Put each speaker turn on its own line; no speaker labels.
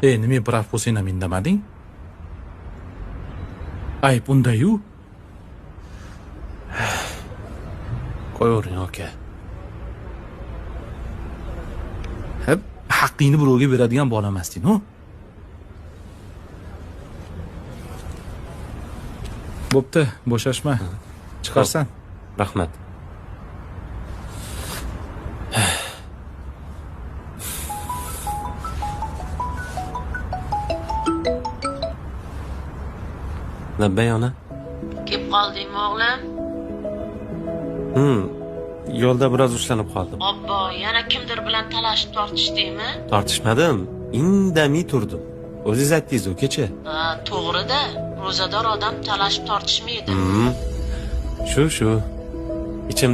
E, nima прав bo'lsang ham indamading? Ayb unda-yu. Qo'yavering, aka. Hep, haqqingni birovga beradigan bola emasding, u. Bo'pti, bo'shashma. Chiqarsan.
Rahmat. Labbay, ona.
Kelib qoldingmi, o'g'lim?
Yo'lda biroz ushlanib qoldim.
Obbo, yana kimdir bilan talashib tortishdingmi?
Tortishmadim, indamay turdim. O'zingiz aytdingiz-ku kecha.
Ha, to'g'ri-da. Ro'zador odam talashib tortishmaydi.
Shu. Ichim